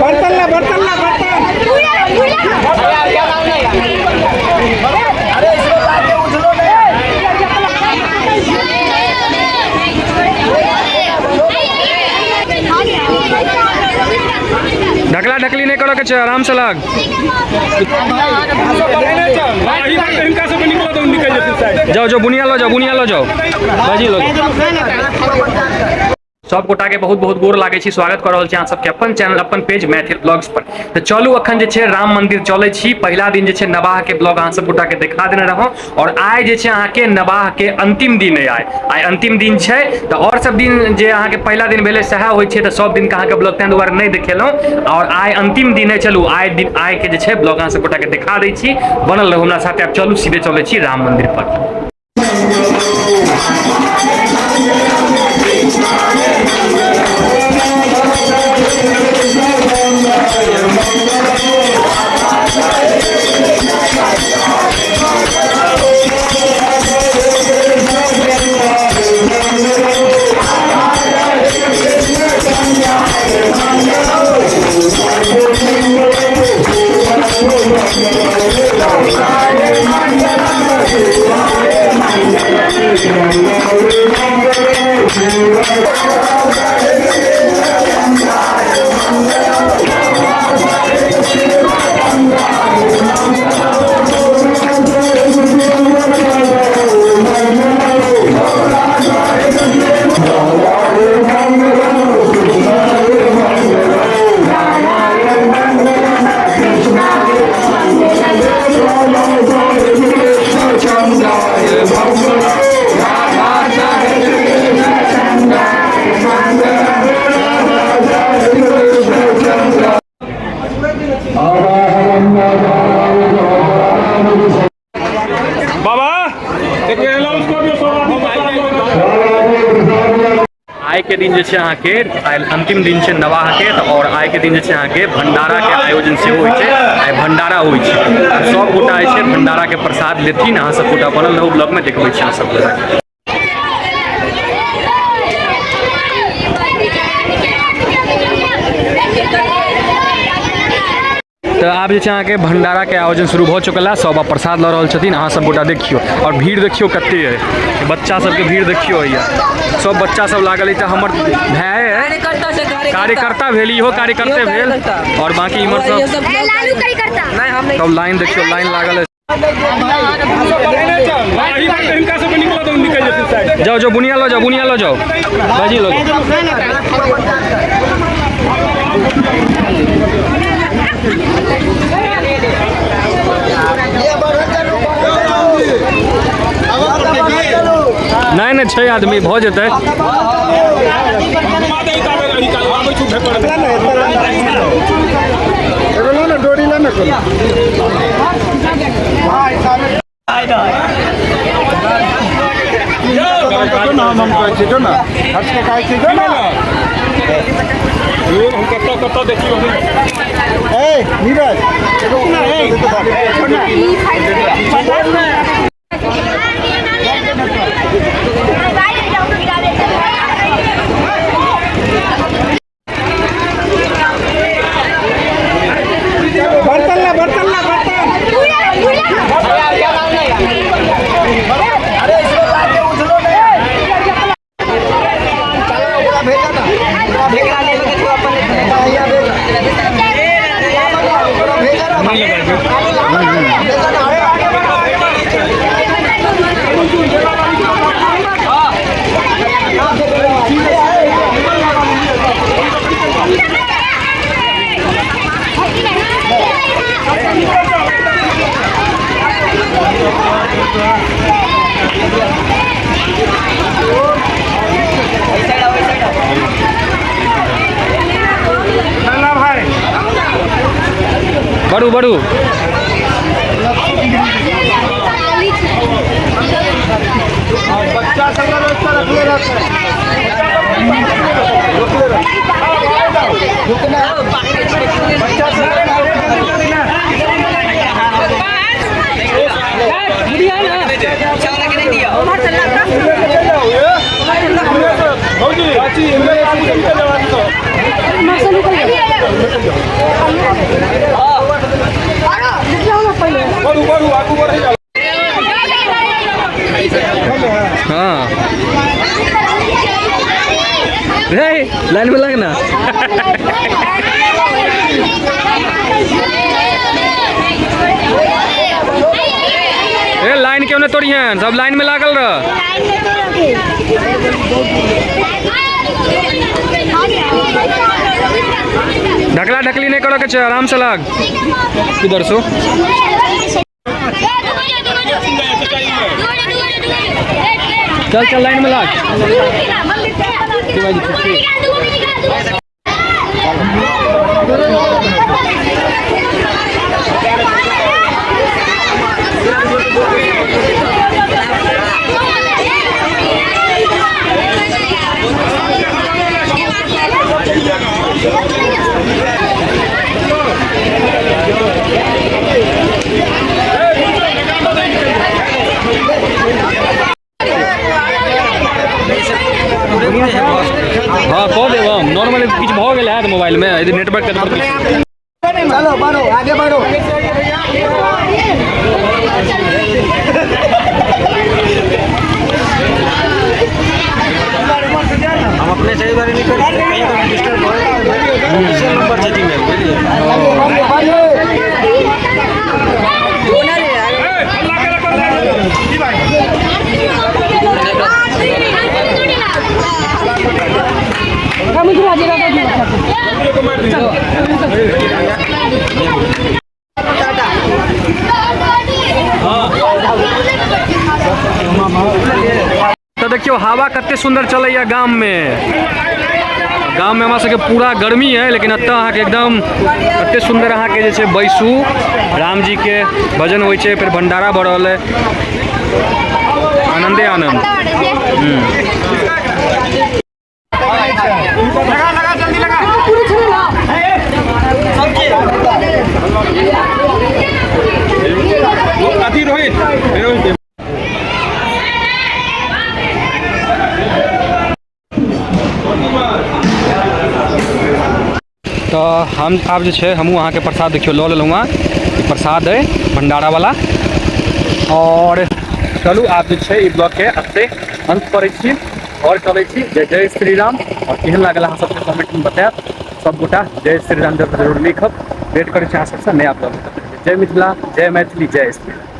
बर्तन ला बर्तन। अरे इसको लाके उछलो नहीं। ढकला ढकली नहीं करो के आराम से लग। जाओ जाओ बुनिया लो जाओ, बुनिया लो जाओ, भाजी लो। सब गोटा के बहुत बहुत गोर लागै छी, स्वागत कर रहल छी अहाँ सबके अपन चैनल अपन पेज मैथिल ब्लॉग्स पर। तऽ चलू अखन जे छै राम मंदिर चलै छी। पहिला दिन जे छै नवाह के ब्लॉग अहाँ सब गोटा के देखा देने रहौं और आइ जे छै अहाँ के नवाह के अंतिम दिन है। आइ अंतिम दिन छै तऽ और सब दिन जे अहाँ के पहिला दिन भेलै सएह होइ छै, तऽ सब दिन के अहाँ के ब्लॉग ताहि दुआरे नहि देखेलहुँ और आइ अंतिम दिन है। चलू आइ दिन आइ के जे छै ब्लॉग अहाँ सब गोटा के देखा दै छी, बनल रहू हमरा साथे। आब चलू सीधे चलै छी राम मंदिर पर। बाबा एक बेर अनाउंस कर दियौ सब आदमी। आइ के दिन जे छै अहाँके आइ अंतिम दिन छै नवाह के, तऽ और आइ के दिन जे छै अहाँके भंडारा के आयोजन सेहो होइ छै। आइ भंडारा होइ छै, सब गोटा जे छै भंडारा के प्रसाद लेथिन। अहाँ सब गोटा बनल रहू ब्लॉग में, देखबै छी अहाँ सब गोटा के। तऽ आब जे छै अहाँके भंडारा के आयोजन शुरू भऽ चुकल है, सब आब प्रसाद लऽ रहल छथिन। अहाँ सब गोटा देखियौ और भीड़ देखियौ कते है, बच्चा सबके भीड़ देखियौ, हैया सब बच्चा सब लागल है। तऽ हमर भाय कार्यकर्ता भेल, इहो कार्यकर्ते भेल और बाकी इम्हर सब सब लाइन देखियौ, लाइन लागल है। जाओ जाओ बुनिया लो जाओ, बुनिया लो जाओ, भाजी लो जाओ। नहीं नहीं छै आदमी भऽ जेतै। बर्तन ला बर्तन ला बर्तन। अरे इसको लाके उछलो नहीं। चलो भेजा ना, भेजा भेजा ना, भेजा ना। बढ़ू बढ़ू। बच्चा सब रखले रहते हैं। बच्चा सब लाइन में लगना। ए लाइन क्यों नहीं तोड़ी हैं, सब लाइन में लागल रह। ढकला ढकली नहीं करो के, आराम से लाग इधर सो। चल चल लाइन में लाग। हाँ कह देब हम, नॉर्मल किछु भऽ गेल हैत मोबाइल में, यदि नेटवर्क तेटवर्क। चलो बढ़ो आगे बढ़ो। हम अपने सही बारे नहीं करते, डिस्टर्ब हो नंबर से में तो देखियो हवा कते सुंदर चलैया गाम में। गाम में हमरा सबके पूरा गर्मी है, लेकिन एतऽ अहाँके एकदम कते सुंदर अहाँके जे छै बैसू, राम जी के भजन होइ छै, फिर भंडारा भऽ रहल है, आनंदे आनंद। लगा लगा जल्दी लगा। अथी रोहित रोहित तो हम आब जे छै हमहूँ अहाँके प्रसाद देखियौ लऽ लेलहुँ हँ, ई प्रसाद अइ भंडारा वाला। और चलू आब जे छै ई ब्लॉगके एतै अंत करै छी और चलै छी। जय जय श्री राम। और केहन लागल अहाँ सबके कमेंट में बतायब सब गोटा। जय श्री राम जरूर लिखब। वेट करै छी अहाँ सबसँ नया ब्लॉग। जय मिथिला, जय मैथिली, जय श्री राम।